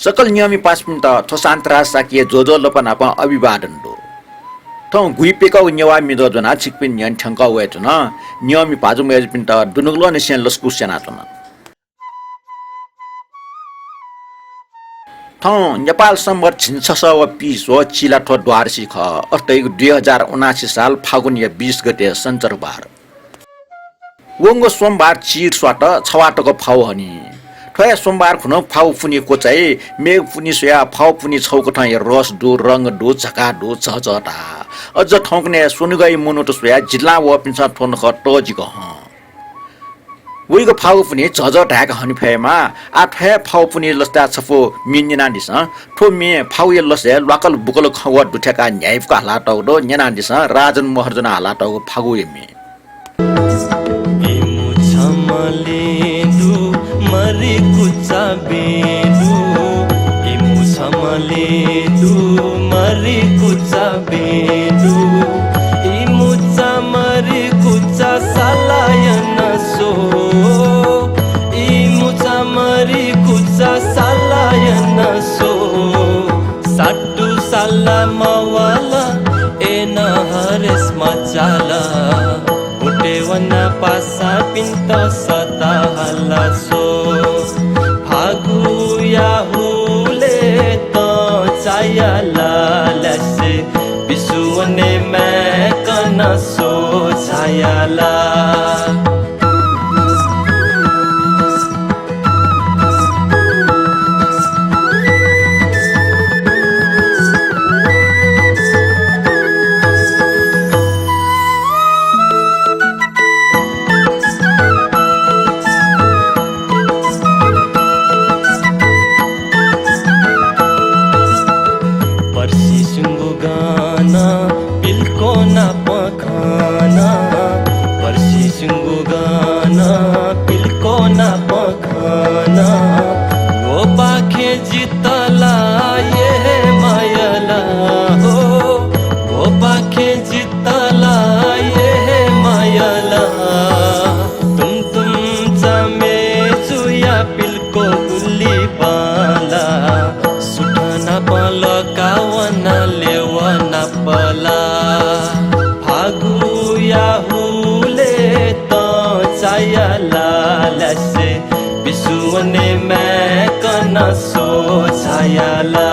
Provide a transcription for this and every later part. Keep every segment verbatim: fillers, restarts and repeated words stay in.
सकल नियमि पासापिन्त थ्व शान्तिराज शाक्यया ज्वजलपा नाप अभिवादन दु। थौं गुइप्यकागु नेवाः मिजं ज्वनाः छिकपिनि न्ह्यःने थ्यंकः वयाच्वना। नियमि भाजु मय्जुपिन्त दुनुगलंनिसें लसकुस यानाच्वना। थौं नेपाल संवत् झिंछसः व पीस्वः, चिला थ्व द्वादशी खः। अथे धइगु दुई हजार उनासी साल फागुनया बीस गते सञ्चरबार। वंगु सोमबार चिर स्वात, छवाः तक फाउ हनी। थ्व हे सोमबार खुन्हु फाउ पुन्हि क्वचाइ। मेगु पुन्हि स्वयाः फाउ पुन्हि छगू कथंया रस दु, रंग दु, झकाः दु, झःझः धाः। अझ थौंकन्हय् स्वनिगःया मनूत स्वयाः जिल्लां वःपिन्सं थ्व नखः तःजिक हं। वइगु फाउ पुन्हि झःझः धाय्‌क हने फयेमा। आः थ्व हे फाउ पुन्हि लसताय् छपु म्ये न्यनादिसँ। थ्व म्ये फाउया लसय् ल्वाकल बुकल खँ व दुथ्याकाः न्ह्याइपुक हालातःगु दु। न्यनादिसँ, राजन महर्जनं हालातःगु फागुया म्ये। इमु छमले दु मरि कुचा बेदु, इमु छमले दु मरि कुचा बेदु, इमु चा मरि कुचा सालायन सो, इमु चा मरि कुचा सालायन सो, साटु साला मवाला एन हरेस मचाला। उते वना पासापिन्त सता हाला सो। फागुया हुले त चायाला लसे। बिसुवने मैं कन सो छायाला। पर्सि सुंगु गाना पिल्को नाप खाना, पर्सि सुंगु गाना पिल्को नाप खाना। वो पाखे जितला ये हे मायला हो, वो पाखे जितला ये हे मायला। तुम तुम चामे जुया पिल्को गुल्ली बाला। सुथना पल कावना लेवना पला। फागुया हुले त चायाला लसे। बिसुवने मैं कन सो छायाला।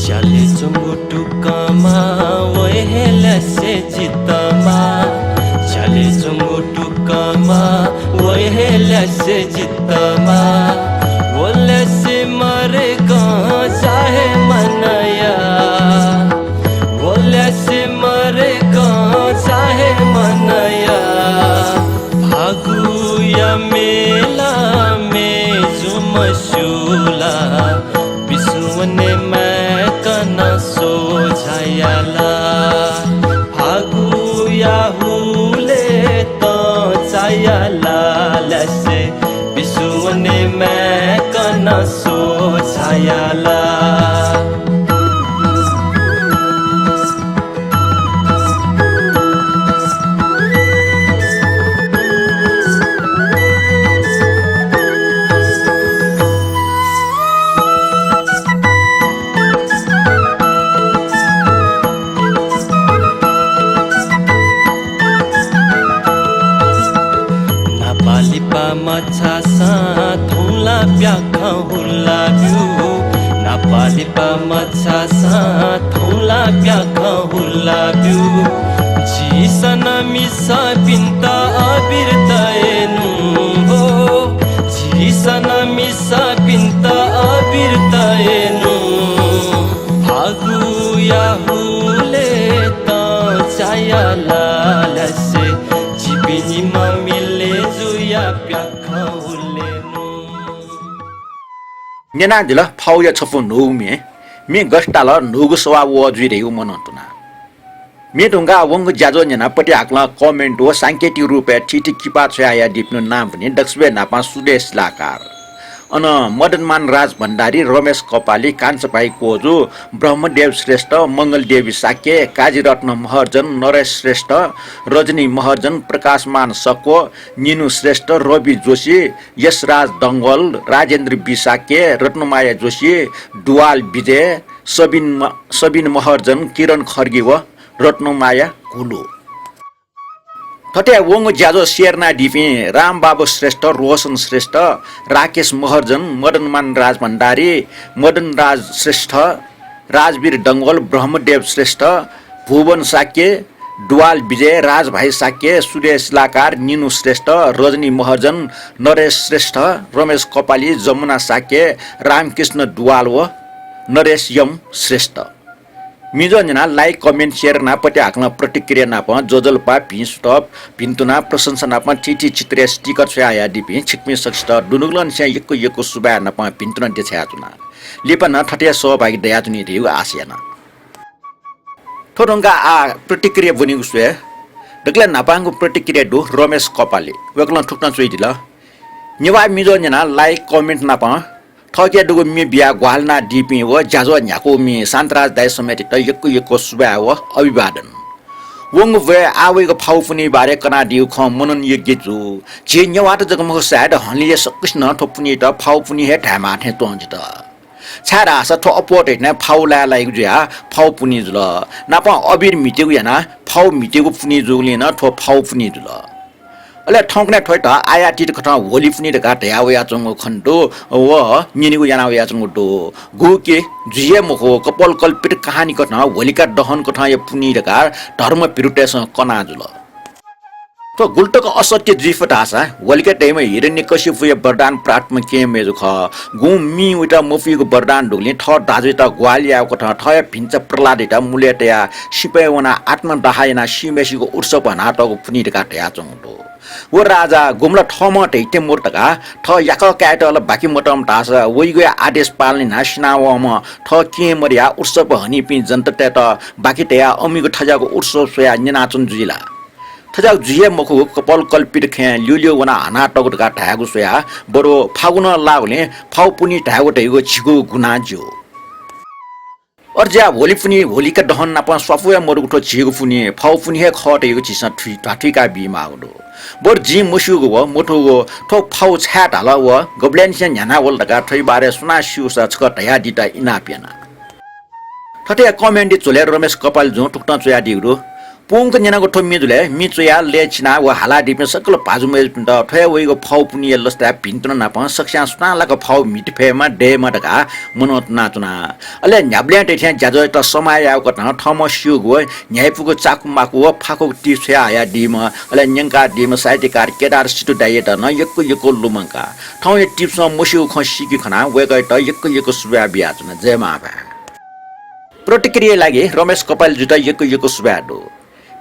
चाले चुंगु टुकमा वहे लसे जितमा, चाले चुंगु टुकमा वहे लसे जितमा। वो लसे मरे गं चाहे मनया, वो लसे मरे गं चाहे मनया। फागुया मेला मेजु मस्युला। बिसुवने मैं कन सो छायाला। फागुया हुले त चायाला लसे। बिसुवने मैं कन सो छायाला। नापालिपा मछासा थौंला प्याखं हुला ब्यू। नापालिपा मछासा थौंला प्याखं हुला ब्यू। झीसं मिसापिन्त अबिर तयेनु हो। झीसं मिसापिन्त अबिर तयेनु। फागुया हुले त चायाला लसे। जिपिनि मामिले जुया प्याखं हुलेनु। न्यनादिल फाउया छपु न्हूगु म्ये। म्ये गथे ताल न्हूगु सवाः वः जुइ धइगु मनं तुना। म्ये धुंकाः वंगु ज्याझ्वः न्यनाः पति हाकलं comment व सांकेतिक रूपय् थीथी किपा छ्वयाहयादीपिनिगु नामपिनि दक्वसिबय् न्हापां सुदेश सिलाकार। अन मदनमान राज भण्डारी, रमेश कपाली, कान्छाभाइ कोजु, ब्रह्मदेव श्रेष्ठ, मंगलदेवी शाक्य, काजीरत्न महर्जन, नरेश श्रेष्ठ, रजनी महर्जन, प्रकाशमान सक्व, निनु श्रेष्ठ, रवि जोशी, यशराज डंगोल, राजेन्द्र बी शाक्य, रत्नमाया जोशी, डुवाल विजय, सबिन म-, सबिन महर्जन, किरण खड्गी व रत्नमाया घुलु। थथे वंगु ज्याझ्वः share यानादीपिं रामबाबु श्रेष्ठ, रोशन श्रेष्ठ, राकेश महर्जन, मदनमान राज भण्डारी, मदन राज श्रेष्ठ, राजवीर डंगोल, ब्रह्मदेव श्रेष्ठ, भुवन शाक्य, डुवाल विजय, राजभाइ शाक्य, सुरेश शिलाकार, निनु श्रेष्ठ, रजनी महर्जन, नरेश श्रेष्ठ, रमेश कपाली, जमुना शाक्य, रामकृष्ण डुवाल व नरेश यम श्रेष्ठ। मिजं न्यना like, comment, share याना पत्याः हाकनं प्रतिक्रिया नाप ज्वजलपा, भिं सुतः, भिन्तुना, प्रशंसा नाप थीथी चित्रया sticker छ्वयाहयादीपिं छिकपिं सकसित दुनुगलंनिसें यक्व यक्व सुभाय् नाप भिन्तुना देछायाच्वना। लिपा नं थथे सहभागी दयाच्वनी धइगु आशा याना। थ्व धुंकाः आः प्रतिक्रिया ब्वनीगु स्वये। दकलय् न्हापांगु प्रतिक्रिया दु रमेश कपाली। वय्कलं थुकथं च्वयादिल। नेवाः मिजं न्यना like, comment नाप थःके दुगु म्ये बियाः ग्वाहालि यानादीपिं व ज्याझ्वः न्ह्याकूमि शान्तराज दाइ समेतयात यक्व यक्व सुभाय् व अभिवादन। वंगु ब्वय् आः वइगु फाउ पुन्हि बारे कनादीगु खँ मनन योग्य जू। झी नेवाःत जक मखु, सायद हलिया सकसिनं थ्व पुन्हियात फाउ पुन्हि हे धायेमाः थें च्वं जितः। छाय्धाःसा थ्व अप्वः धइथें फाउ लाय् लाइगु जुयाः फाउ पुन्हि जुल। नापं अबिर म्हितेगु यानाः फाउ म्हितेगु पुन्हि जूगुलिं नं थ्व फाउ पुन्हि जुल। अले थौंकन्हय् थ्वयात आयातीत कथं होली पुन्हि धकाः धया वयाच्वंगु खने दु व न्यनेगु याना वयाच्वंगु दु। गुकी जुइ हे मखु, कपोलकल्पित कहानी कथं होलिका दहन कथंया पुन्हि धकाः धर्मभीरुतय्सं कना जुल। थ्व गुलि तक असत्य जुइ फु धाःसा होलिका धइम्ह हिरण्यकशिपुया वरदान प्राप्तम्ह केहेँ मय्जु खः। गुं मिं वइत मफुइगु वरदान दुगुलिं थः दाजुयात ग्वाहालि यायेगु कथं थःया भिन्चा प्रह्लादयात मुलय् तयाः सिपय् वनाः आत्मदाह यानाः सीम्हेसिगु उत्सव हनातःगु पुन्हि धकाः धयाच्वंगु दु। व राजा गुम्ह ला थःम्हं धइथें मरु धकाः थः याकः कायेत ला बाकि मतःम्ह धाःसा वइगुया आदेश पालन यानाः सिनावंम्ह थः केहेँ मदयाः उत्सव हनीपिं जनतातय्त बाकि तयाः अमिगु थज्याःगु उत्सव स्वयाः न्यनाच्वने जुइ ला? थज्याःगु जुइ हे मखु, कपोलकल्पित खँय् ल्यूल्यू वनाः हनातःगु धकाः धायेगु स्वयाः बरु फागुनं लाःगुलिं फाउ पुन्हि धायेगु धइगु झीगु गुनाः ज्यू। अथे जुयाः होली पुन्हि होलिका दहन नाप स्वापू हे मदुगु थ्व झीगु पुन्हि फाउ पुन्हि हे खः धइगु झीसं थुइ-, ध्वाथुइका बीमाःगु दु। बरु जिं मस्यूगु व मथूगु थ्व फाउ छाय् धाल व गबलय्निसें न्ह्यानावल धकाः थ्वया बारे सुनां स्यूसा छकः धयादीत इनाप याना। थथे comment झ्वलय् रमेश कपालीजुं थुकथं च्वयादीगु दु। पूवंक न्यनागु थ्व मिजुलय् मि च्वयाः लय् चिनाः व हालादीपिं सकल भाजु मय्जुपिन्त थ्व हे वइगु फाउ पुन्हिया लसताय् भिन्तुना नाप सकस्यां सुनां लाक फाउ म्हिते फयेमा, दयेमा धकाः मनंतुनाच्वना। अले न्ह्याबलें धइथें ज्याझ्वःयात समाः यायेगु कथं थःम्हं स्यूगु व न्ह्याइपुगु चाकुमाकु व फाकुगु ति छ्वया हयादीम्ह, अले न्यंकादीम्ह साहित्यकार केदार सितु दाइयात नं यक्व यक्व लुमंका। थौंया टिप्सं मस्यूगु खँ सीके खनाः वय्कःयात यक्व यक्व सुभाय् बियाच्वना। जय मांभाय्। प्रतिक्रियाया लागि रमेश कपालीजुयात यक्व यक्व सुभाय् दु।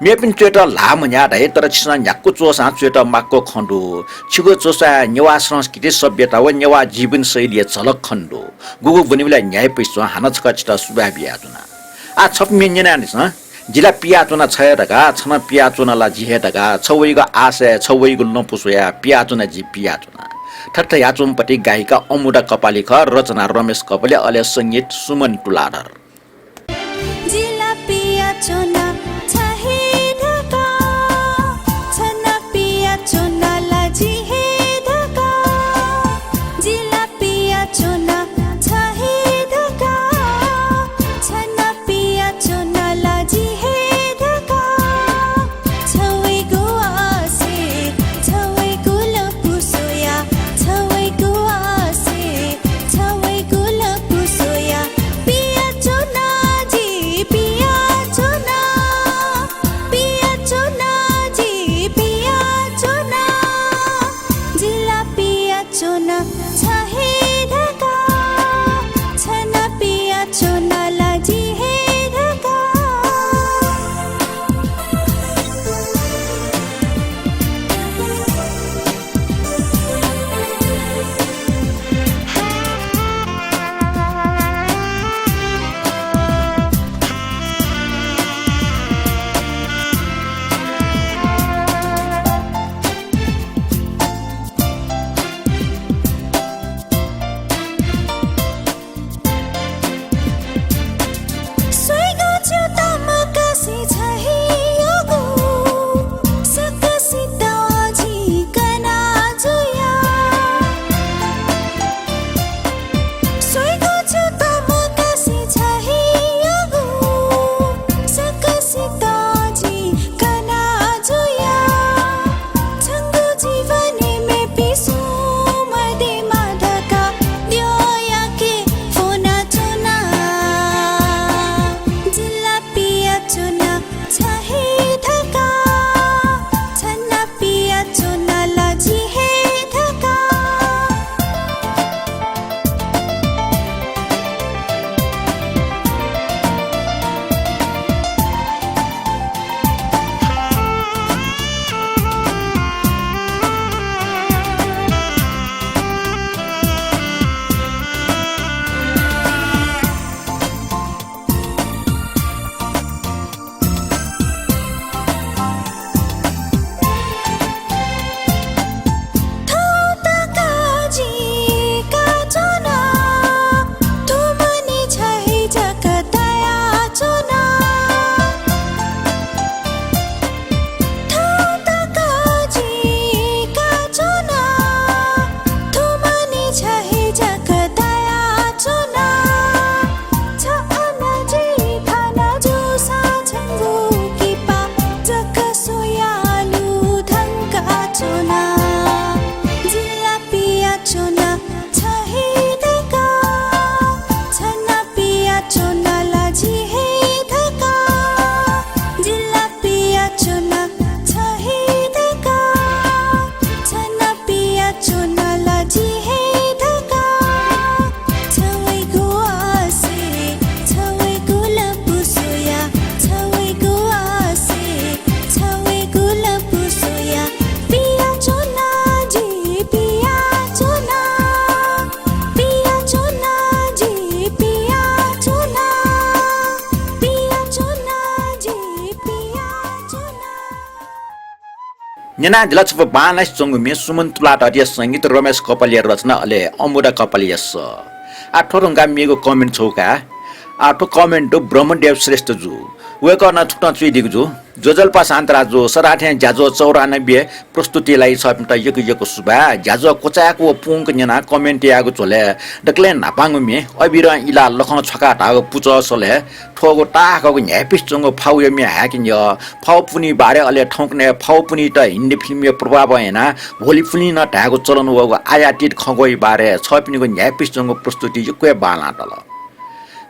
मेपिं च्वयेत ल्हाः मन्ह्याः धाइ, तर छिसं न्ह्याक्व च्वःसां च्वयेत माक्व खँ दु। छिगु च्वसाया नेवाः संस्कृति, सभ्यता व नेवाः जीवनशैलीया झलक खने दु। गुगु ब्वनीबलय् न्ह्याइपुसे च्वं, हानं छकः छितः सुभाय् बियाच्वना। आः छपु म्ये न्यनादिसँ। जि ला पियाच्वना छ हे धकाः, छ नं पियाच्वन ला जि हे धकाः, छ वइगु आशय, छ वइगु लँपु स्वयाः पियाच्वना जि पियाच्वना। थथे धयाच्वंपिं गायिका अमुदा कपाली खः, रचना रमेश कपाली, अले संगीत सुमन तुलाधर। जि ला पियाच्वना छ हे धकाः, छ नं पियाच्वन ला जि हे धकाः, जि ला पियाच्वना छ हे धकाः, छ नं पियाच्वन ला जि हे धकाः, छ वइगु आशय, छ वइगु लँपु स्वयाः, छ वइगु आशय, छ वइगु लँपु स्वयाः पियाच्वन न्यनादिल छपु बांलासे च्वंगु म्ये सुमन तुलाधरया संगीत, रमेश कपालया रचना, अले अमुदा कपालया सः। आ, थ्व धुंकाः मेगु comment छगू का। आ, थ्व comment दु ब्रह्मदेव श्रेष्ठ जु। वय्कलं थुकथं च्वयादीगु जु। ज्वजलपा शान्तराज जु, सदां थें ज्याझ्वः चौरानब्बे प्रस्तुति लागि छःपिन्त यक्व यक्व सुभाय्। ज्याझ्वः क्वचाय्क व पूंक न्यनाः comment यायेगु झ्वलय् दकलय् न्हापांगु म्ये अबिरं इलाः लखं छ्वाकाः धाःगु पुचः सलय् थ्वःगु ताःहाकःगु न्ह्याइपुसे च्वंगु फाउया म्ये हाय्के न्यः। फाउ पुन्हिया बारे अले थौंकन्हय् फाउ पुन्हियात हिन्दी फिल्मया प्रभावं यानाः होली पुन्हि नं धायेगु चलन वःगु आयातित खँग्वःया बारे छःपिनिगु न्ह्याइपुसे च्वंगु प्रस्तुति यक्व हे बांलाः तल।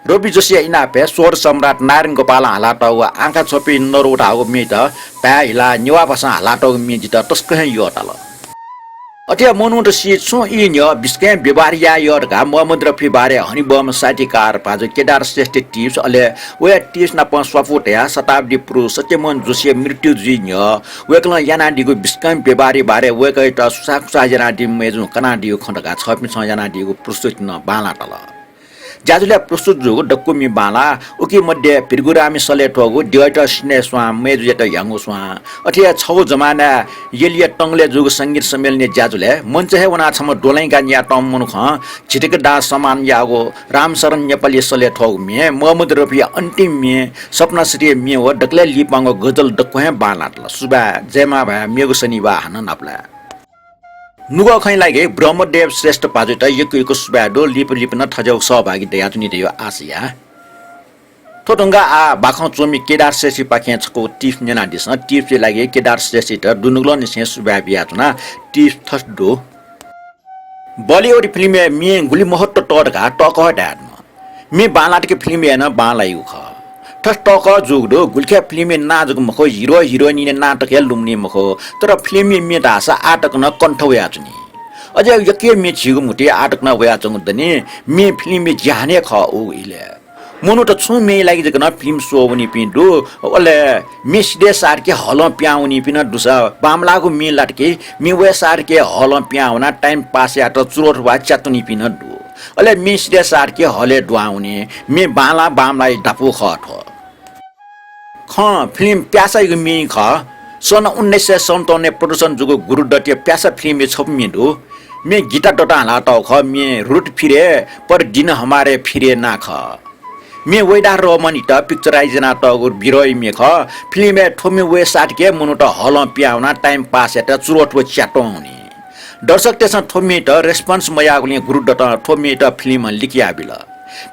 रवि जोशीया इनापय् स्वर सम्राट नारायण गोपालं हालातःगु आँखा छ्वपी नरौ धाःगु म्येत भाय् हिलाः नेवाः भाषां हालातःगु म्ये जितः तसकं हे यःताल। अथे हे मनूत सी छुं ई न्ह्यः बिस्कं व्यवहार याये यः धकाः मोहम्मद रफीया बारे हनेबहःम्ह साहित्यकार भाजु केदार श्रेष्ठया tips, अले वया tips नाप स्वापू तयाः शताब्दी पुरुष सत्यमोहन जोशीया मृत्यु जुइ न्ह्यः वय्कलं यानादीगु बिस्कं व्यवहारया बारे वय्कःयात सुसाःकुसाः यानादीम्ह मय्जुं कनादीगु खँ धकाः छःपिन्सं यानादीगु प्रस्तुति नं बांलाः तल। ज्याझ्वलय् प्रस्तुत जूगु दक्व म्ये बांलाः। उकी मध्ये भिरगुरामया सलय् थ्वःगु द्यःयात सिन्हय् स्वां, मय्जुयात ह्याउँगु स्वां। अथे हे छगू जमानाय् यलिया तंगलय् जूगु संगीत सम्मेलनया ज्याझ्वलय् मञ्चय् हे वनाः छम्ह दोलंय् गान्याः तंम्ह मनुखं झितिक दां सम्मान याःगु रामशरण नेपालया सलय् थ्वःगु म्ये, मोहम्मद रफीया अन्तिम म्ये, सपना श्रीया म्ये व दकलय् लिपांगु गजल दक्व हे बांलाः तल। सुभाय्, जय मां भाय्, मेगु शनिबाः हानं नापलाये। नुगः खँया लागि ब्रह्मदेव श्रेष्ठ भाजुयात यक्व यक्व सुभाय् दु। लिपा लिपा नं थज्याःगु सहभागी दयाच्वनी धयागु आशा याये। थ्व धुंकाः आः बाखं च्वमि केदार श्रेष्ठपाखें छकू tips न्यनादिसँ। Tipsया लागि केदार श्रेष्ठयात दुनुगलंनिसें सुभाय् बियाच्वना। Tips थथे दु। बलिउड फिल्मय् म्ये गुलि महत्व तः धकाः तःकः धायेधुन। म्ये बांलात कि फिल्म याये नं बांलाइगु खः। थथे तःकः जूगु दु, गुलिखय् फिल्मया नां जक मखु, हिरो हिरोइनया नां तक हे लुमनी मखु, तर फिल्मया म्ये धाःसा आः तक नं कण्ठ वयाच्वनी। अझ यक्व हे म्ये झीगु म्हुतुइ आः तक नं वयाच्वंगु दनि। म्ये फिल्मया ज्यान हे खः उगु इलय्। मनूत छुं म्येया लागि जक नं फिल्म स्वः वनीपिं दु, अले म्ये सिधय् सारके हलं पिहां वनीपिं नं दुसा, बांमलाःगु म्ये लात कि म्ये वये सारके हलं पिहां वनाः time pass यायेत चुरोट वा च्यातुनीपिं नं दु। अले म्ये सिधय् सारके हलय् दुहां वनी। म्ये बांलाः बांमलाःया दापू खः थ्व। खँ, फिल्म प्यासायागु म्ये खः। सन् उन्नाइस सय सन्ताउन्नय् प्रदर्शन जूगु गुरुदत्तया प्यासा फिल्मया छपु म्ये दु। म्ये गीता दत्तं हालातःगु खः। म्ये रुट फिरे, पर दिन हमारे फिरे ना खः। म्ये वैदाह रहमानयात picturize यानातःगु बिरहया म्ये खः। फिल्मय् थ्व म्ये वये साथके मनूत हलं पिहां वनाः time pass यायेत चुरोट व च्यात्वं वनी। दर्शकतय्सं थ्व म्येयात response मयाःगुलिं गुरुदत्तं थ्व म्येयात फिल्मं लिकयाबिल।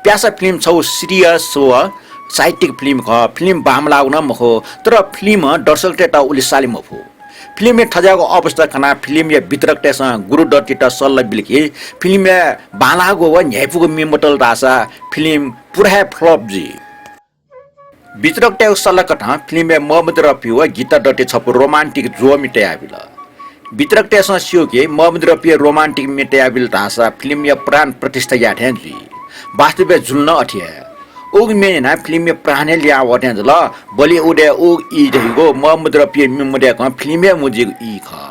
प्यासा फिल्म छगू serious व साहित्यिक फिल्म खः। फिल्म बांमलाःगु नं मखु, तर फिल्मं दर्शकतय्त उलि साले मफु। फिल्मय् थज्याःगु अवस्था खनाः फिल्मया वितरकतय्सं गुरुदत्तयात सल्लाह बिल कि फिल्मय् बांलाःगु व न्ह्याइपुगु म्ये मतल धाःसा फिल्म पुरा हे flop जुइ। वितरकतय्गु सल्लाह कथं फिल्मय् मोहम्मद रफी व गीता दत्तया छपु romantic ज्वः म्ये तयाबिल। वितरकतय्सं स्यू कि मोहम्मद रफीया romantic म्ये तयाबिल धाःसा फिल्मया प्राण प्रतिष्ठा याये थें जुइ। वास्तवय् जुल नं अथे हे। उगु म्ये न्यनाः फिल्मया प्राण हे लिहां वः थें जुल। बलिउडय् उगु ई धइगु मोहम्मद रफीया म्ये मदय्कं फिल्म हे मजुइगु ई खः।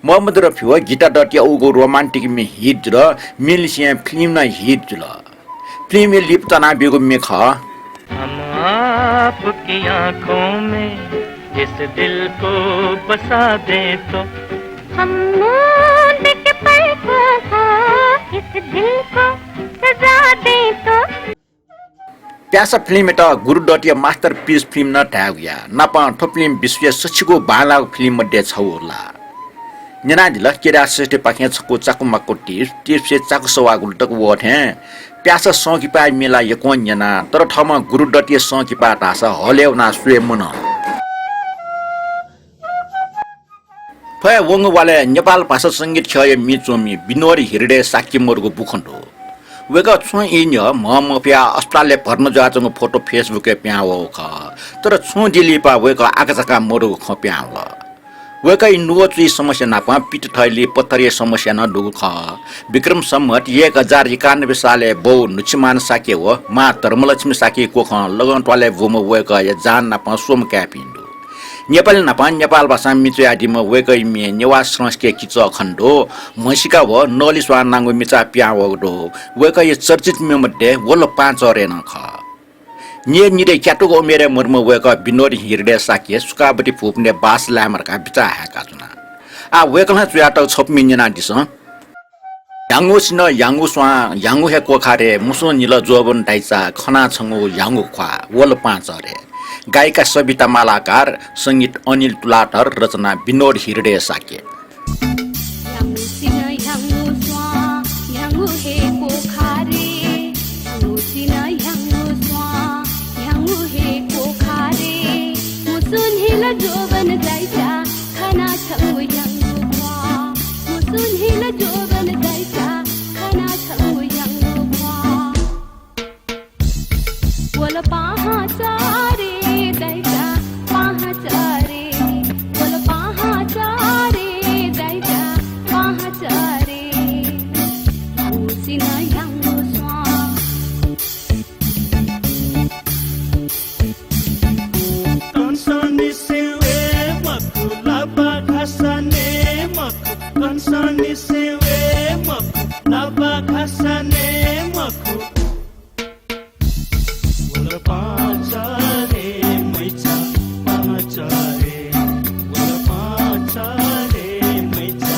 मोहम्मद रफी व गीता दत्तया उगु romantic म्ये hit जुल, म्येलिसें फिल्म नं hit जुल। फिल्मया लिपा च्वनाब्यूगु म्ये खः। हम आपकी आंखों में इस दिल को बसा दें तो। हम मूंद के पलकों को इस दिल को सजा दें तो। प्यासा फिल्मयात गुरुदत्तया masterpiece फिल्म नं धायेगु याः। नापं थ्व फिल्म विश्वया सछिगू बांलाःगु फिल्म मध्ये छगू ला। न्यनादिल केदार श्रेष्ठपाखें छकू चाकु माकु tips, tipsय् चाकु सवाःगु तक वः थें। प्यासा संकिपाया म्ये ला यक्वं न्यना, तर थःम्हं गुरुदत्तया संकिपा धाःसा हलय् वनाः स्वये मनं। थ्व हे वंगु वालय् नेपाल भाषा संगीत ख्यःया म्ये च्वमि विनोद हृदय शाक्य मदुगु बुखँ दु। वय्कः छुं ई न्ह्यः म्ह मफयाः अस्पतालय् भर्ना जुयाच्वंगु फोटो Facebook-य् पिहां वःगु खः। तर छुं दिं लिपा वय्कः आकाझाकां मदुगु खँ पिहां वल। वय्कःया नुगः चुइया समस्या नापं पित्तथैली पत्थरया समस्या नं दुगु खः। विक्रम सम्वत एक हजार एकानब्बे सालय् बौ नुछिमान शाक्य व मां धर्मलक्ष्मी शाक्यया कोखं लगं त्वालय् बूम्ह वय्कःया जहान नापं स्वम्ह काय्पिं दु। नेपाली न्हापां नेपाल भाषां म्ये च्वयादीम्ह वय्कःया म्ये नेवाः संस्कृतिया किचः खने दु। म्हसीका व नलिस्वां नांगु मिचा पिहां वःगु दु। वय्कःया चर्चित म्ये मध्ये वल्ल पाँचहरे नं खः। निदँ निदँ क्यातुक उमेरय् मदुम्ह वय्कः विनोद हृदय शाक्य सुखावती भूपनय् बास लायेमा धकाः बिचाः हाय्काच्वना। आः वय्कलं च्वयातःगु छपु म्ये न्यनादिसँ। ह्याउँगु सिन्हः ह्याउँगु स्वां, ह्याउँगु हे क्वखारे, मुसुं न्हिल ज्वःबन दाइचा, खना छंगु ह्याउँगु ख्वाः, वल पाहांचह्रे। गायिका सबिता मालाकार, संगीत अनिल तुलाधर, रचना विनोद हृदय शाक्य। ह्याउँगु सिन्हः ह्याउँगु स्वां, ह्याउँगु हे क्वखारे, ह्याउँगु सिन्हः ह्याउँगु स्वां, ह्याउँगु हे क्वखारे, मुसुं न्हिल ज्वःबन दाइचा, खना छंगु ह्याउँगु ख्वाः, मुसुं न्हिल ज्वःबन दाइचा, खना छंगु ह्याउँगु ख्वाः। वल पाहांचह्रे दाइचा, पाहांचह्रे, वल पाहांचह्रे दाइचा, पाहांचह्रे। ह्याउँगु सिन्हः ह्याउँगु स्वां। कंसं निसें वये मखु, लाबा घासा नये मखु। कंसं निसें वये मखु, लाबा घासा नये मखु। वल पाहांचह्रे मैचा पाहांचह्रे, वल पाहांचह्रे मैचा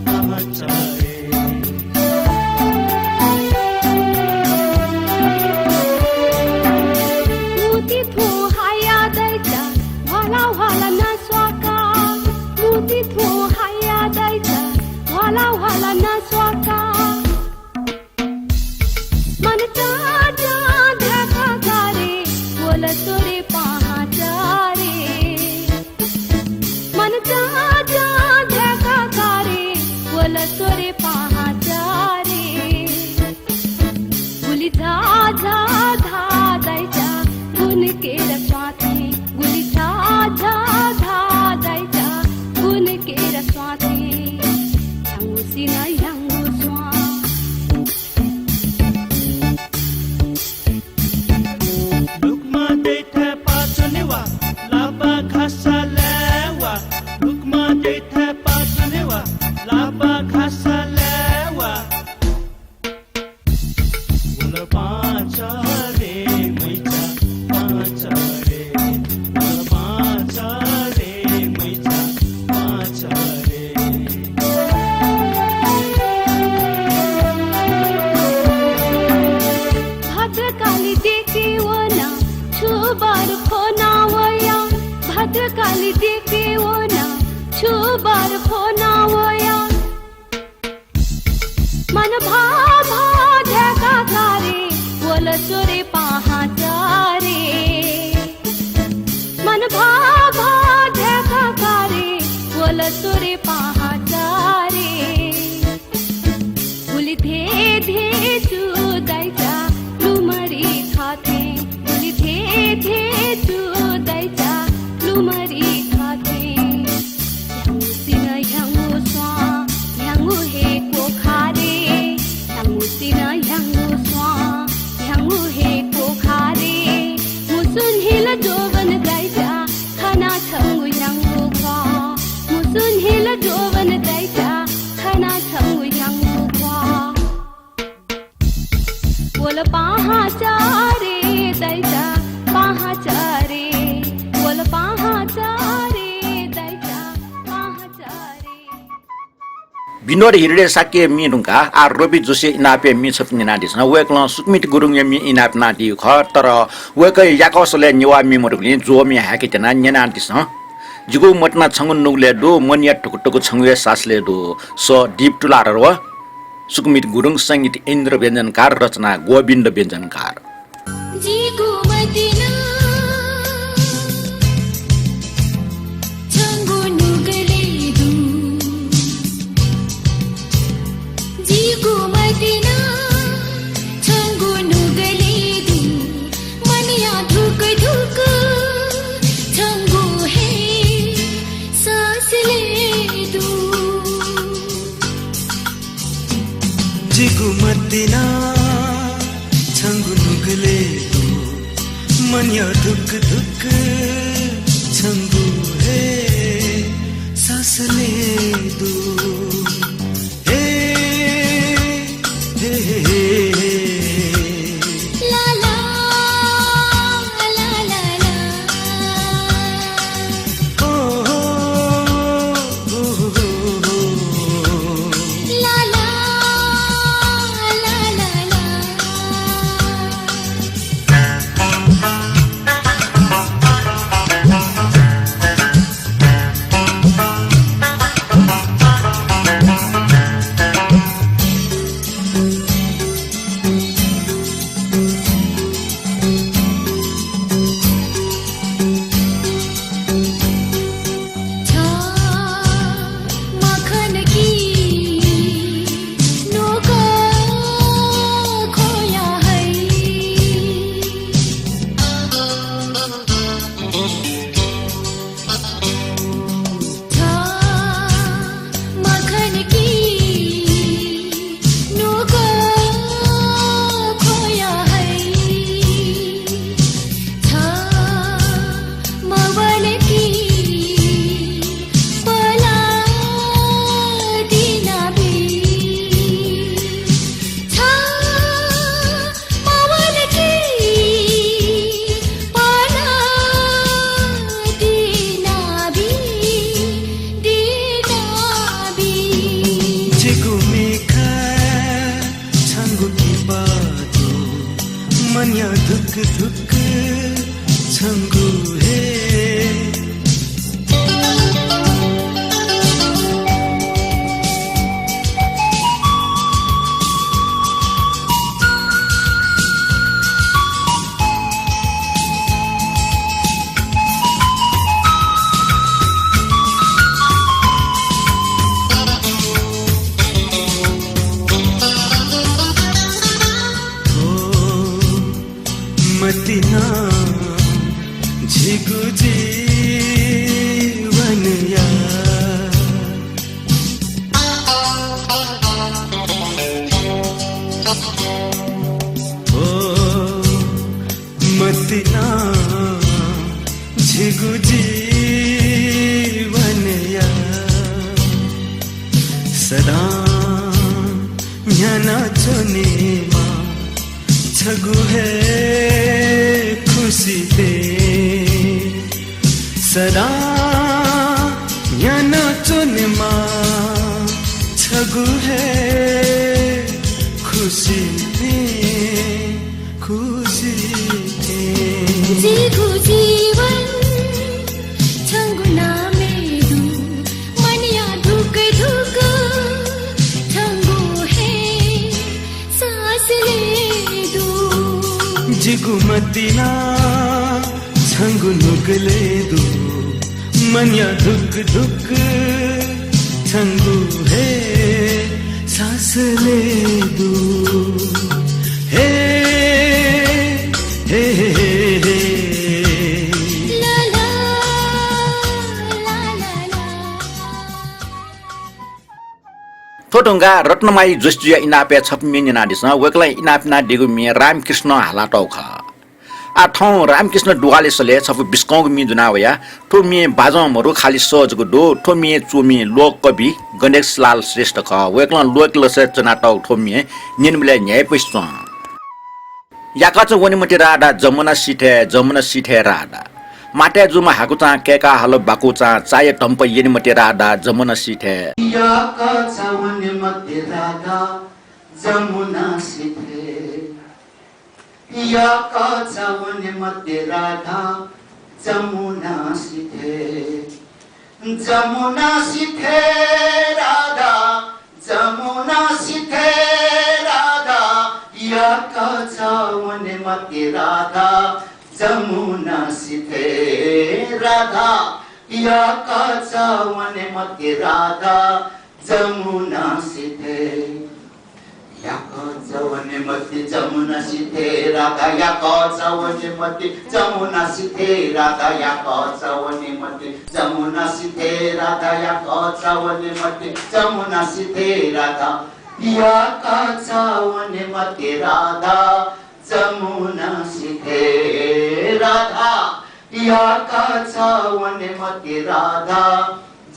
पाहांचह्रे। मुति थ्वँ हाया दाइचा, ह्वाला ह्वाला ना स्वाका। मुति थ्वँ हाया दाइचा, ह्वाला ह्वाला ना स्वाका। मन चाचा ध्याका गारे, वल स्वरे पाहांचह्रे। मन चाचा ध्याका गारे, वल स्वरे पाहांचह्रे। गुलि झा झा धा दाइचा, गुन केर स्वाथें। गुलि झा झा धा दाइचा, गुन केर स्वाथें। ह्याउँगु सिन्हः ह्याउँगु स्वां। लुकमा दइथाय् पाहांचह्रे वा, लाबा घासा लाय् वा। लुकमा दइथाय् पाहांचह्रे वा, लाबा घासा लाय् वा। वल पाहांचह्रे मैचा पाहांचह्रे, वल पाहांचह्रे मैचा पाहांचह्रे। भद्रकाली देके वना, छु बार फोना वया। भद्रकाली देके वना, छु बार फोना वया। मन भा भा ध्याका गारे, वल स्वरे पाहांचह्रे। मन भा भा ध्याका गारे, वल स्वरे पाहांचह्रे। गुलि धे धे चु दाइचा, लुमरि खथें। गुलि धे धे चु दाइचा, लुमरि खथें। ह्याउँगु सिन्हः ह्याउँगु स्वां, ह्याउँगु हे क्वखारे। ह्याउँगु सिन्हः ह्याउँगु स्वां, ह्याउँगु हे क्वखारे। मुसुं न्हिल ज्वःबन दाइचा, खना छंगु ह्याउँगु ख्वाः। मुसुं न्हिल ज्वःबन दाइचा, खना छंगु ह्याउँगु ख्वाः। वल पाहांचह्रे दाइचा, पाहांचह्रे, वल पाहांचह्रे दाइचा, पाहांचह्रे। विनोद हृदय शाक्यया म्ये धुंकाः आः रवि जोशीया इनापया म्ये छपु न्यनादिसँ। वय्कलं सुकमित गुरुङया म्ये इनाप यानादीगु खः, तर वय्कःया याकःसलय् नेवाः म्ये मदुगुलिं ज्वः म्ये हाय्के त्यनाः न्यनादिसँ। जिगु मतिना छंगु नुगलय् दु, मनया धुकुधुकु छंगु हे सासलय् दु। सः दीप तुलाधर व सुकमित गुरुङ, संगीत इन्द्र व्यञ्जनकार, रचना गोविन्द व्यञ्जनकार। जिगु मतिना छंगु नुगलय् दु। जिगु मतिना छंगु नुगलय् दु। मनया धुकुधुकु छंगु हे सासलय् दु। जिगु मतिना छंगु नुगलय् दु, मनया धुकुधुकु छंगु हे सासलय् दु। हे, हे, हे, हे। ला, ला, ला, ला, ला। ओ, हो, हो, हो, हो, हो। छगू हे खुसी थें सदां न्ह्यानाच्वनेमा। छगू हे खुसी थें, खुसी थें। जिगु जीवन छंगु नामय् दु, मनया धुकधुक छंगु हे सासलय् दु। जिगु मति ला छंगु नुगलय् दु, मनया धुकधुक छंगु हे सासलय् दु। हे, हे, हे, हे, हे। ला, ला, ला, ला, ला। थ्व धुंकाः रत्नमाई जोशीजुया इनापय् छपु म्ये न्यनादिसँ। वय्कलं इनाप यानादीगु म्ये रामकृष्णं हालातःगु खः। आः थौं रामकृष्ण दुवालेसलय् छपु बिस्कंगु म्ये ज्वना वया। थ्व म्ये बाजं मदु, खालि सः जक दु। थ्व म्ये च्वमि लोककवि गणेशलाल श्रेष्ठ खः। वय्कलं लोकलसय् च्वनातःगु थ्व म्ये न्यनेबलय् न्ह्याइपुसे च्वं। याकःचा वने मते राधा, जमुना सिथय्, जमुना सिथय् राधा। मातय् जूम्ह हाकुचां कय्का हल बाकुचां, चाया धम्प यने मते राधा, जमुना सिथय्। याकःचा वने मते राधा, जमुना सिथय्। याकःचा वने मते राधा, जमुना सिथय्। जमुना सिथय् राधा, जमुना सिथय् राधा, याकःचा वने मते राधा, जमुना सिथय् राधा, याकःचा वने मते राधा, जमुना सिथय्। याकःचा वने मते जमुना सिथय् राधा, याकःचा वने मते जमुना सिथय् राधा, याकःचा वने मते जमुना सिथय् राधा, याकःचा वने मते जमुना सिथय् राधा, याकःचा वने मते राधा, जमुना सिथय् राधा, याकःचा वने मते राधा,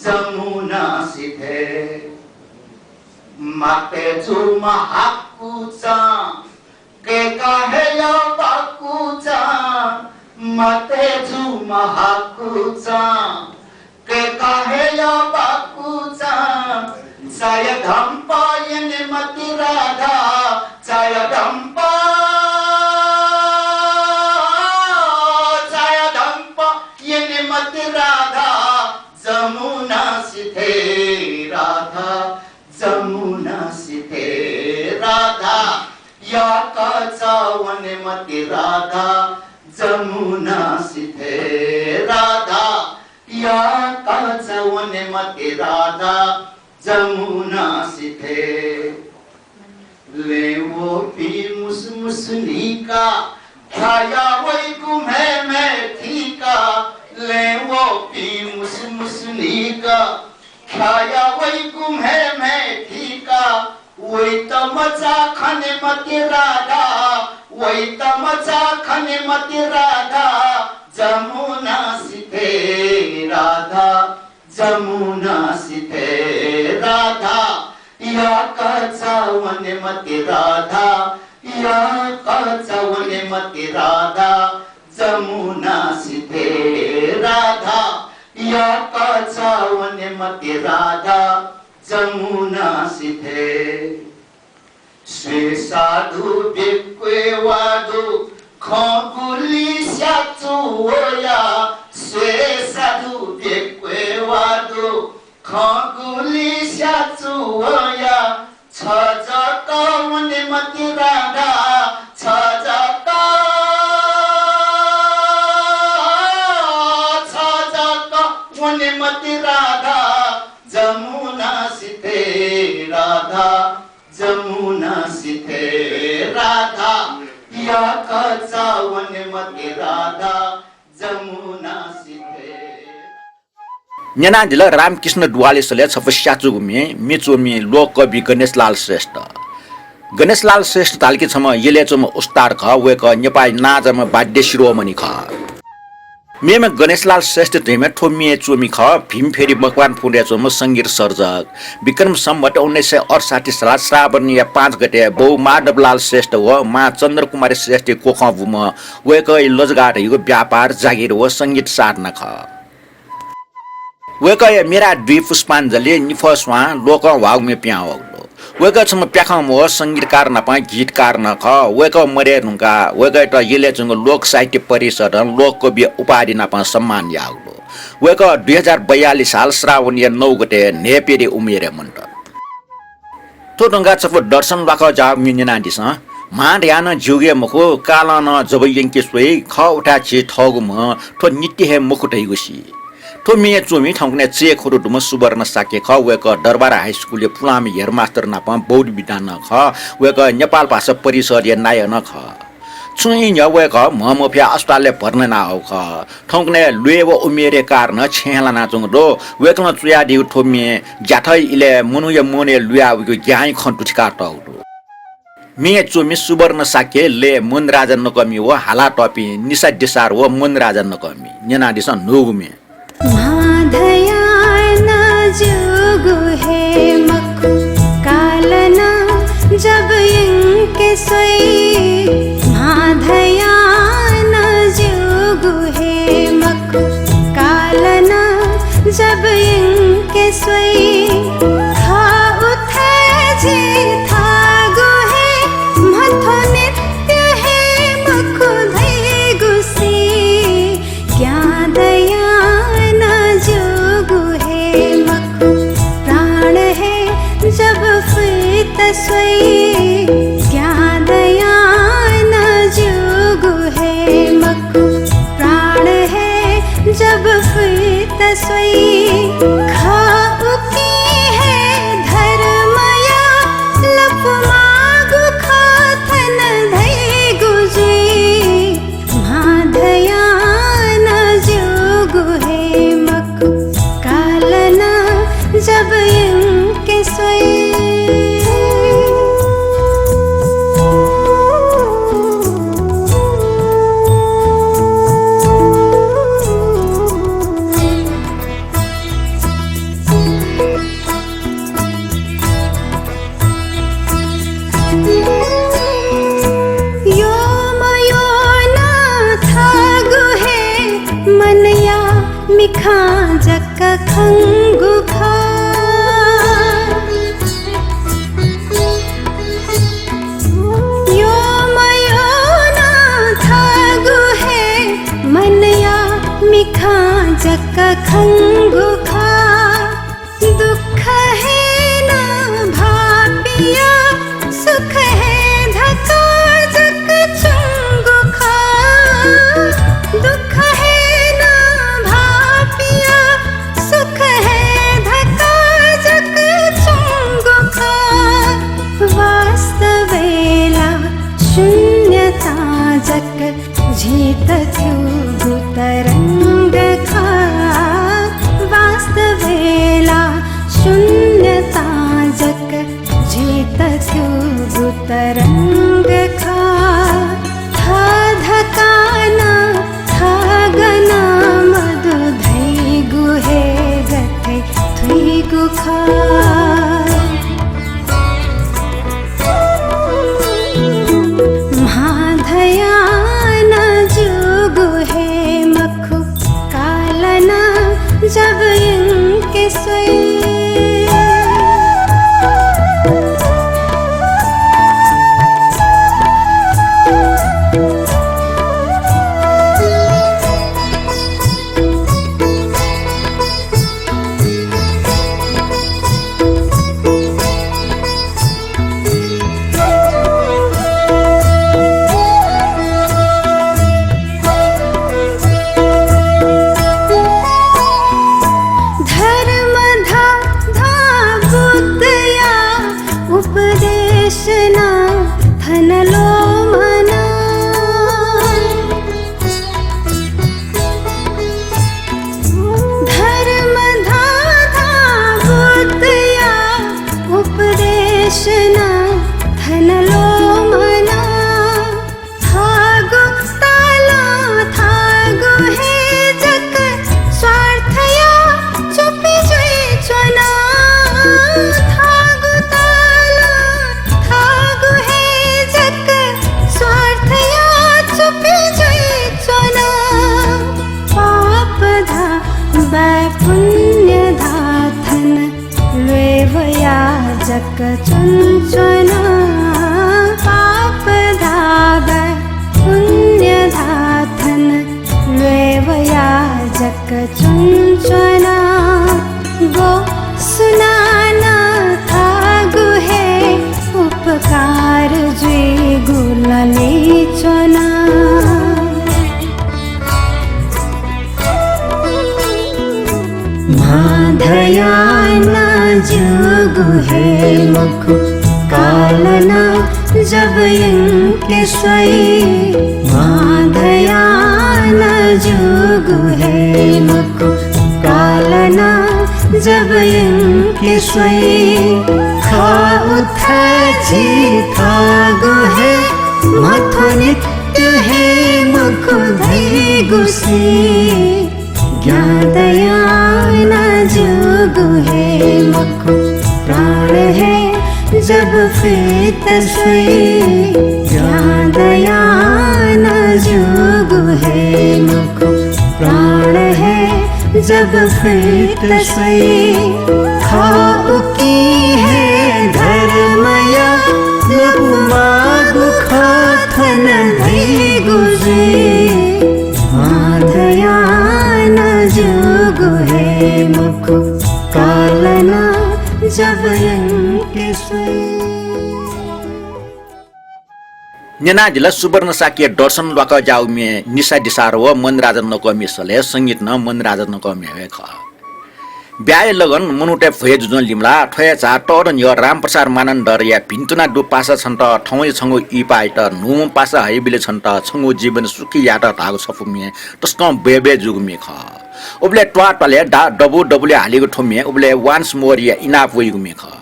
जमुना सिथय्। मातय् जूम्ह हाकुचां कय्का हल बाकुचां, मातय् जूम्ह हाकुचां कय्का हल बाकुचां, चाया धम्प यने मते राधा, चाया धम्प, चाया धम्प यने मते राधा, जमुना सिथय् राधा, जमुना सिथय् राधा, याकःचा वने मते राधा, जमुना सिथय् राधा, याकःचा वने मते राधा, जमुना सिथय्। लँय् वःपिं मुसुमुसुनिका, ख्याया वइगु म्हय् म्हय् थिका। लँय् वःपिं मुसुमुसुनिका, ख्याया वइगु म्हय् म्हय् थिका। वइत मचा खने मते राधा, वइत मचा खने मते राधा, जमुना सिथय् राधा, जमुना सिथय् राधा, याकःचा वने मते राधा, याकःचा वने मते राधा, जमुना सिथय् राधा, याकःचा वने मते राधा, जमुना सिथय्। स्वये साधु बेक्वय् वादु, खँ गुलि स्याचु वया। स्वये साधु बेक्वय् वादु, खँ गुलि स्याचु वया। छ जक वने मते राधा, छ जक, छ जक वने मते राधा, जमुना सिथय् राधा, जमुना सिथय् राधा, याकःचा वने मते राधा, जमुना सिथय्। न्यनादिल रामकृष्ण दुवालेसलय् छपु स्याचुगु म्ये, म्ये च्वमि लोककवि गणेशलाल श्रेष्ठ। गणेशलाल श्रेष्ठ धाल कि छम्ह यलय् च्वंम्ह उस्ताद खः, वय्कः नेपाःया नांजाःम्ह वाद्य शिरोमणि खः। मेम्ह गणेशलाल श्रेष्ठ धइम्ह थ्व म्ये च्वमि खः। भीमफेदी मकवानपुरय् च्वंम्ह संगीत सर्जक। विक्रम सम्वत उन्नाइस सय अठसट्ठी साल श्रावणया पाँच गते बौ माधवलाल श्रेष्ठ व मां चन्द्रकुमारी श्रेष्ठया कोखं बूम्ह वय्कःया लजगाः धइगु व्यापार, जागिर व संगीत साधना खः। वय्कःया मेरा दुई पुष्पाञ्जलि निफः स्वां लोकं ह्वाःगु म्ये पिहां वःगु दु। वय्कः छम्ह प्याखंम्ह व संगीतकार नापं गीतकार नं खः। वय्कः मदये धुंकाः वय्कःयात यलय् च्वंगु लोक साहित्य परिषदं लोककविया उपाधि नापं सम्मान याःगु दु। वय्कः दुई हजार बयालिस साल श्रावणया नौ गते न्हय्प्यदँया उमेरय् मन्त। थ्व धुंकाः छपु दर्शन ल्वाखः ज्याःगु म्ये न्यनादिसँ। म्हां धयाः नं ज्यूगु हे मखु, कालं नं जब यंके स्वइ, खः उथाय् झी थःगु म्ह, थ्व नित्य हे मखु धइगु सी। थ्व म्ये च्वमि थौंकन्हय् चय् खुतु दुम्ह सुवर्ण शाक्य खः। वय्कः दरबार हाई स्कुलया पुलांम्ह हेडमास्टर नापं बौद्ध विद्वान नं खः। वय्कः नेपाल भाषा परिषदया नायः नं खः। छुं ई न्ह्यः वय्कः म्ह मफयाः अस्पतालय् भर्ना यानाहःगु खः। थौंकन्हय् ल्वय् व उमेरया कारणं छेँय् हे लानाच्वंगु दु। वय्कलं च्वयादीगु थ्व म्ये ज्याथःया इलय् मनूया मनय् लुयावइगु ज्ञांया खँ दुथिकातःगु दु। म्ये च्वमि सुवर्ण शाक्य, लय् मनराजा नकःमि व हालातःपिं निशा देसार व मनराजा नकःमि। न्यनादिसँ न्हूगु म्ये। म्हां धयां नं ज्यूगु हे मखु, कालं नं जब यंके स्वइ। म्हां धयां नं ज्यूगु हे मखु, कालं नं जब यंके स्वइ। खः उथाय् झी थःगु हे म्ह, थ्व नित्य हे मखु धइगु सी। ज्ञां दयां नं ज्यूगु हे मखु, प्राण हे जब फुइत स्वइ। ज्ञां दयां नं ज्यूगु हे मखु, प्राण हे जब फुइत स्वइ। खः उकिं हे धर्मया लँपुमाःगु खः थन धइगु जुइ। म्हां धयां नं ज्यूगु हे मखु, कालं नं जब यंके स्वइ। यो मयो नं थःगु हे मनया मिखां जक खंगु खः। यो मयो नं थःगु हे मनया मिखां जक खंगु खः। दुःख हे नं भाःपिया सुख हे धकाः जक च्वंगु खः। दुःख हे नं भाःपिया सुख हे धकाः जक च्वंगु खः। वास्तवय् ला शून्यतां जक झीत थ्यूगु तरंग खः। वास्तवय् ला शून्यतां जक झीत थ्यूगु तरंग खः। खः धकाः नं खः गनं मदु धइगु हे गथे थुइगु खः। म्हां धयां नं ज्यूगु हे मखु, कालं नं जब यंके स्वइ। जक च्वनाच्वना पाप धाःबलय् पुण्य धाःथें ल्वय् वयाः जक च्वनाच्वना। व सुनानं थःगु हे उपकार जुइगु लनाच्वना। मां धयां नं ज्यूगु हे मखु, कालं नं जब यंके स्वइ। मां धयां नं ज्यूगु हे मखु, कालं नं जब यंके स्वइ। खः उथय् झी थःगु हे मथ्व, नित्य हे मखु धइगु सी। ज्ञां दयां नं ज्यूगु हे मखु, प्राण हे जब फित स्वइ। ज्ञां दयां नं ज्यूगु हे मखु, प्राण हे जब फित स्वइ। खः उकी हे धर्मया लँपु माःगु खः थन धइगु जुइ। मां धयां नं ज्यूगु हे मखु, कालं नं जब यंके स्वइ। न्यनादिल सुवर्ण शाक्य दर्शन ल्वाकःज्याःगु म्ये निशा दिसार व मणिराजा नकःमि सलय्, संगीत नं मणिराजा नकःमि हे खः। ब्याहा लगन मनूतय् भ्वय् जुजुं लिमलाः। थ्व हे झ्वः तःधंगु रामप्रसाद मानन्धरया भिन्तुना दु पासा छन्त थौंया छंगु इहिपायात न्हूम्ह पासा हइबलय् छन्त छंगु जीवन सुखी यात धाःगु छपु म्ये तसकं बय्बय् जूगु म्ये खः। उबलय् त्वाःत्वालय् दा-, दबू दबुलिइ हालीगु थ्व म्ये उबलय् Once More या इनाप वइगु म्ये खः।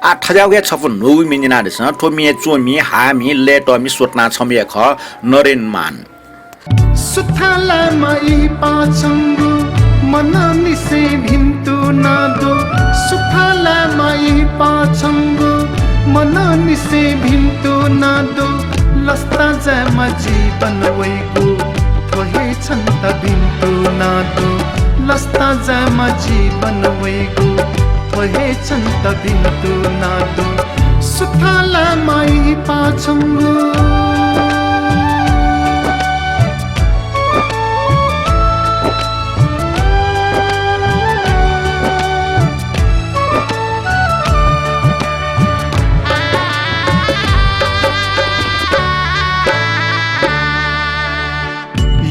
आः थज्याःगु हे छपु न्हूगु म्ये न्यनादिसँ। थ्व म्ये च्वमि, हाःमि, लय्तःमि, स्वतुना छम्ह हे खः, नरेन मान। सुथां लायेमा इहिपाः छंगु मनंनिसें भिन्तुना दु। सुथां लायेमा इहिपाः छंगु मनंनिसें भिन्तुना दु। लसता जायेमा जीवन वइगु थ्व हे छन्त भिन्तुना दु। लसता जायेमा जीवन वइगु थ्व हे छन्त भिन्तुना दु। सुथां लायेमा इहिपाः छंगु।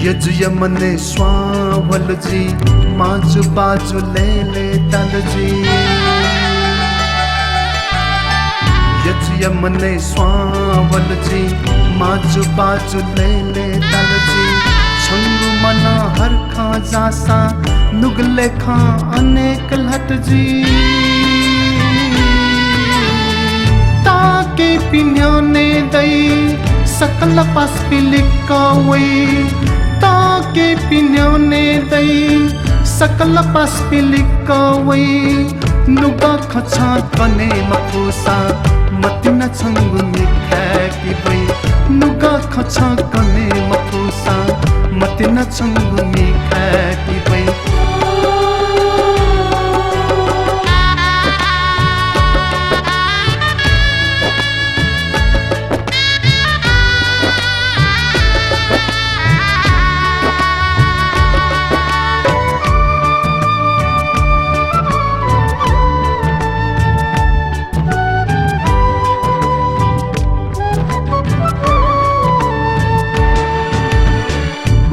यजुया मनय् स्वां वल जि, माजुपाजु लय्लय् ताल जि। यजुया मनय् स्वां वल जि, माजुपाजु लय्लय् ताल जि। छंगु मनं हर्खं जाःसां नुगलय् खँ अनेक ल्हात जि। तःकेपिं न्ह्यःने दइ सकल पासापिं लिक्क वइ। तःकेपिं न्ह्यःने दइ सकल पासापिं लिक्क वइ। नुगः खँ छं कने मफुसा मतिना छंगु मिखाय् कि वइ। नुगः खँ छं कने मफुसा मतिना छंगु मिखाय् कि वइ।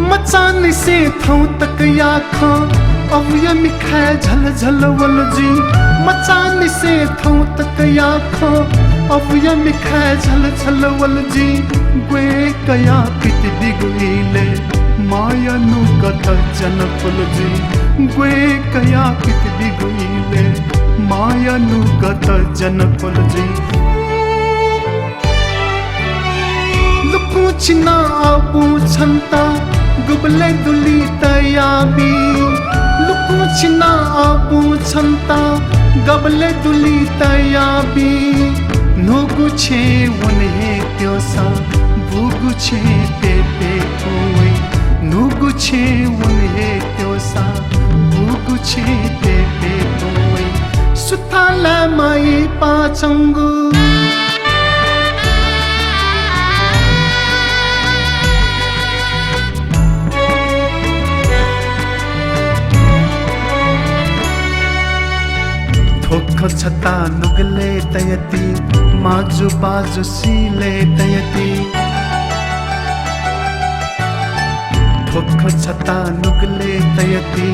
मचांनिसें थौं तकया खँ अबुया मिखाय् झलझल वल जि। मचांनिसें थौं तकया खँ अबुया मिखाय् झलझल वल जि। ग्वय्कया पित बिगु इलय् मांया नुगः त ज्या नकल जि। ग्वय्कया पित बिगु इलय् मांया नुगः त ज्या नकल जि। लुकुं छिनाः अबुं छन्त गुबलय् दुलि तयाबी। लुकुं छिनाः अबुं छन्त गुबलय् दुलि तयाबी। न्हूगु छेँय् वने हे त्वःसा बूगु छेँय् प्यप्यकू वइ। न्हूगु छेँय् वने हे त्वःसा बूगु छेँय् प्यप्यकू वइ। सुथांलाय् माइपाः छंगु। थ्व खँ छता नुगलय् तयाति, माजु बाजु सिलय् तयाति। थ्व खँ छता नुगलय् तयाति,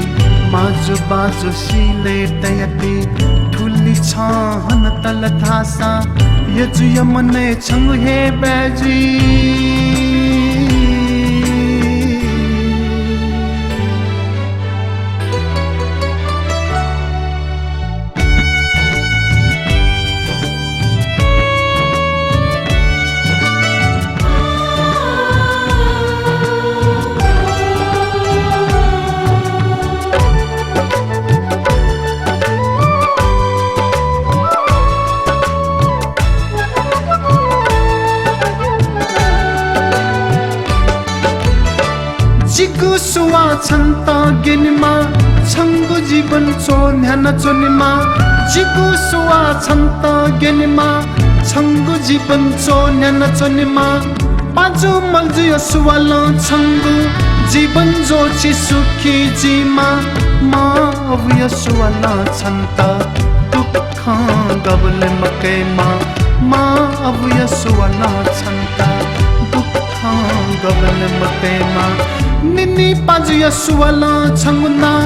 माजु बाजु सिलय् तयाति। थुलि छं हनातल धाःसा, यजुया मनय् छंगु हे बय् जुइ। जिगु सुवाः छन्त ग्यनेमा, छंगु जीवन च्वन्ह्याना च्वनेमा। जिगु सुवाः छन्त ग्यनेमा, छंगु जीवन च्वन्ह्याना च्वनेमा। पाजु मजुया सुवालं छंगु जीवन ज्वःछि सुखी जुइमा। मां अबुया सुवालं छन्त दुःखं गबलें मकयेमा। मां अबुया सुवालं छन्त दुःखं गबलें मकयेमा। निनि पाजुया सुवालं छंगु नां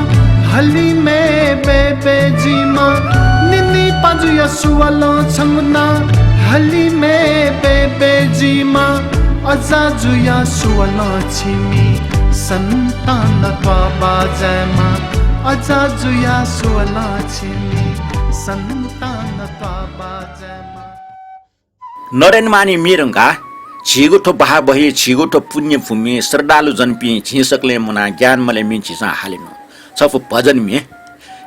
हलिमय् बय्‌बय् जुइमा। निनि पाजुया सुवालं छंगु नां हलिमय् बय्‌बय् जुइमा। अजाजुया सुवालं छिमि सन्तान त्वाःबाः जायेमा। अजाजुया सुवालं छिमि सन्तान त्वाःबाः जायेमा। नरेन मांनि म्ये धुंकाः झीगु थ्व बहाः बही, झीगु थ्व पुण्यभूमि, श्रद्धालुजनपिं झी सकलें मुनाः ज्ञान मलय् म्ये झीसं हालेनु। छपु भजन म्ये।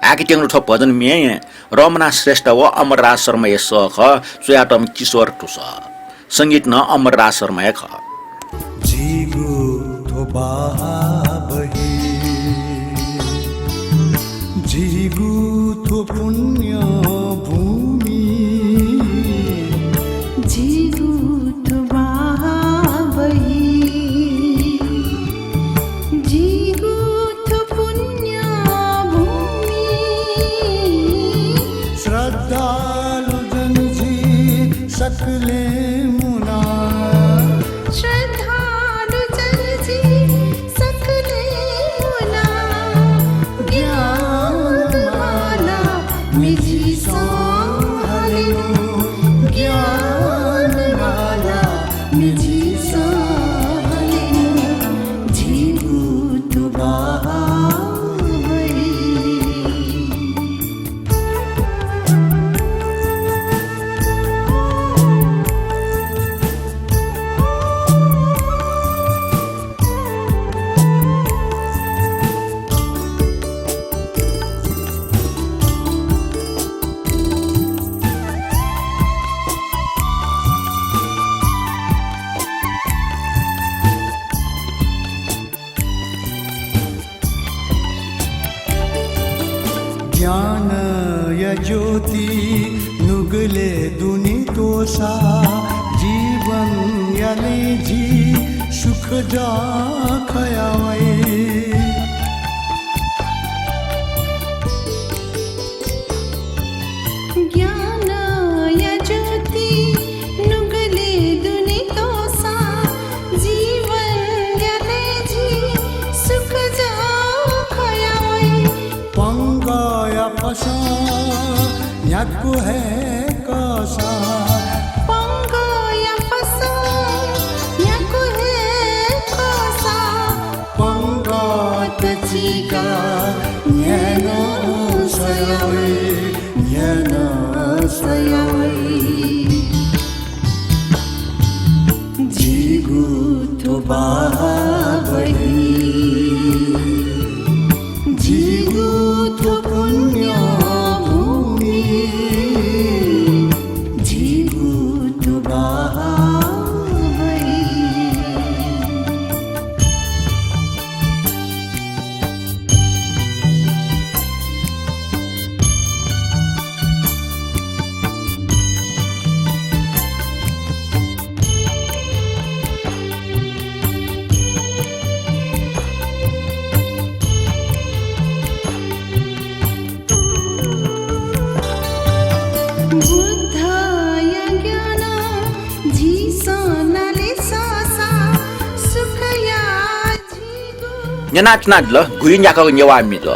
आःयाकेत्यंगु थ्व भजन म्ये रमना श्रेष्ठ व अमरराज शर्माया सः खः, च्वयातःम्ह किशोर तुस। संगीत नं अमरराज शर्माया खः। झीगु थ्व बहाः बही, झीगु थ्व पुण्यभूमि। झीगु थ्व बहाः बही, झीगु थ्व पुण्यभूमि। श्रद्धालुजन झी सकलें मुनाः। श्रद्धालुजन झी सकलें मुनाः। ज्ञानमाला म्ये झीसं हालेनु। ज्ञानमाला म्ये झीसं हालेनु। झीगु थ्व बहाः बही। ज्ञानया ज्योति नुगलय् दुने त्वःसा जीवनया लँय् झी सुख जः खया वइ। ज्ञानया ज्योति नुगलय् दुने त्वःसा जीवनया लँय् झी सुख जः खया वइ। पंगःया फसं न्ह्याक्व हे कःसा। पंगःया फसं न्ह्याक्व हे कःसा। पंगःत चीकाः न्ह्यःने स्वया वइ, न्ह्यःने स्वया वइ। झीगु थ्व बहाः बही, झीगु थ्व पुण्यभूमि, झीगु थ्व बहाः बही। न्यनाच्वनादिल गुइ न्याकागु नेवाः मिजो।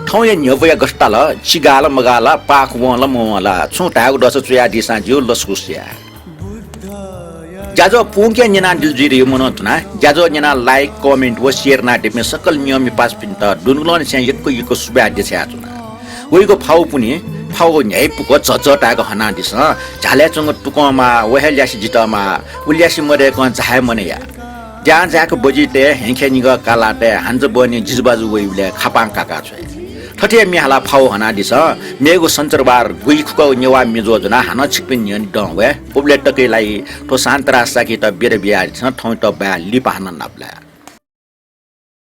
थौंया न्ह्यब्वया गथे ताल, चिगाल मगाल, पाख वंल मवंल, छुं धायेगु दःसा च्वयादीसां ज्यू लसकुस या। ज्याझ्वः पुंके न्यनादिल जुइ धइगु मनं धुना। ज्याझ्वः न्यनाः like, comment व share यानादीपिं सकल नियमि पासापिन्त दुनुगलंनिसें यक्व यक्व सुभाय् देछायाच्वना। वइगु फाउ पुन्हि, फाउ न्ह्याइपुक झःझः ताय्क हनादिसँ। झ्यालय् च्वंगु तुकंमा, व हे ल्यासे जितःमा, व ल्यासे मदय्कं झाये मनया। द्यां जाय्क बजितय्, हँय्खय् निगः कालातय्, हाञ्ज बहनी जिजुबाजु वइबलय् खापां काका छ्वये। थथे म्ये हालाः फाउ हनादिसँ। मेगु सञ्चरबार गुइ खुकागु नेवाः मिजो ज्वनाः हानं छिकपिनि न्ह्यःने दं वये। उबलय् तकया लागि थ्व शान्तराज शाक्ययात बिदा बियादिसँ। थौंयात बाय्, लिपा हानं नापलाये।